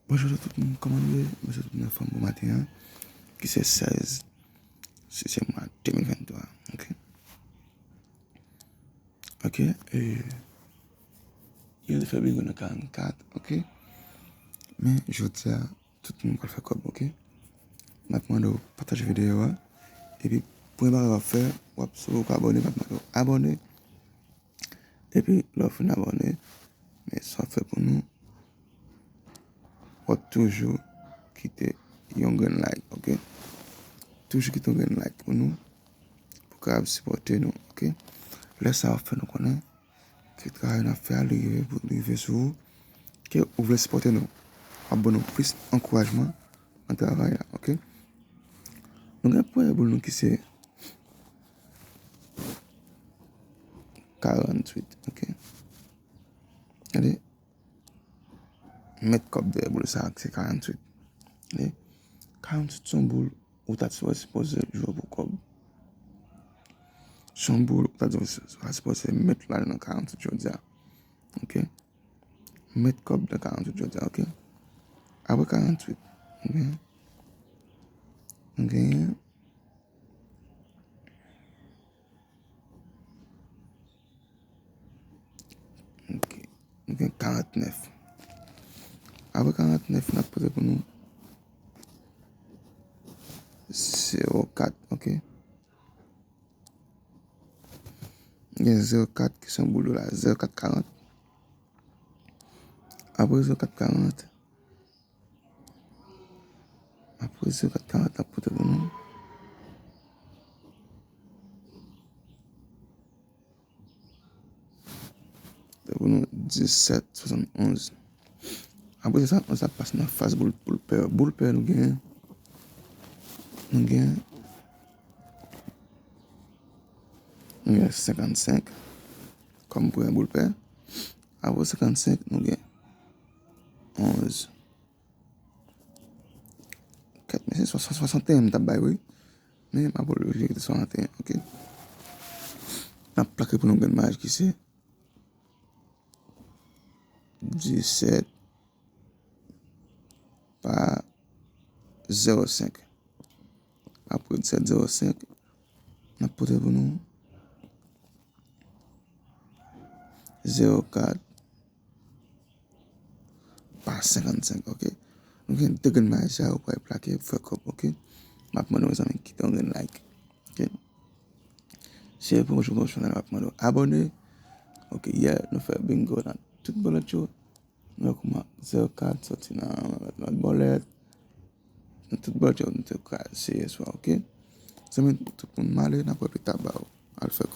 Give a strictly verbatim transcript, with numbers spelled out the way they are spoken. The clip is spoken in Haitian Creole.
Bonjou tout moun, kòman nou ye? Mwen se tout nèf fanm bon maten an, ki se sèz septanm de mil venntwa, ok? Ok, e, yo te fè bingo nan karannkat, ok? Men, jodi a, tout moun pral fè kòb, ok? M ap mande w pataje videyo a, epi premye bagay w ap fè, w ap, si w poko abòne, m ap mande w abòne, epi lè w fin abòne, men sa w ap fè pou nou, w ap toujou kite yon grenn like, ok? Toujou kite yon grenn like pou nou, pou kapab sipòte nou, ok? Lè sa w ap fè nou konnen ke travay n ap fè a, li rive, li rive sou ou, ke ou vle sipòte nou. W ap ban nou plis ankourajman nan travay la, ok? Nou gen premye boul nou ki se karanntuit, ok? Gade. Met kòb dèyè boul sa a, se karanntuit. Gade. Karanntuit se yon boul ou ta sipoze jwe pou kòb. Se yon boul ou ta sipoze met ladan nan karanntuit jodi a. Ok? Met kòb nan karanntuit jodi a, ok? Apre karanntuit, ok? Nou genyen Ok. Nou gen karantnèf. Apre karantnèf, n ap pote pou nou zewo kat, ok? Gen zewo kat ki se yon boul la, zewo kat karant. Apre zewo kat karant, Apre zewo kat karant ap pote pou nou. Pote pou nou disèt swasannonz. Apre sa, nou sa pase nan faz boul, boul pè. Boul pè nou gen, nou gen, nou gen senkannsenk kòm premye boul pè. Apre senkannsenk, nou gen onz. Kat, men se swa-, swa-, swasanteyen m t ap bay, wi. Men m ap oblije kite swasanteyen, ok? N ap plake pou nou grenn maj ki se disèt pa zewo senk. Apre disèt zewo senk, n ap pote pou nou zewo kat pa senkannsenk, ok? Nou gen de grenn maj sa yo pou al plake pou fè kòb, ok? M ap mande mezanmi kite yon grenn like, ok? Si se premye jou w sou chanèl, m ap mande w abòne. Ok, yè, nou fè bingo nan tout bòlèt yo. Nou wè kòman zewo kat soti nan lòt bòlèt. Nan tout bòlèt yo, nou te kraze yè swa, ok? Zanmi, tout moun m ale, n ap wè pita, bye. Al fè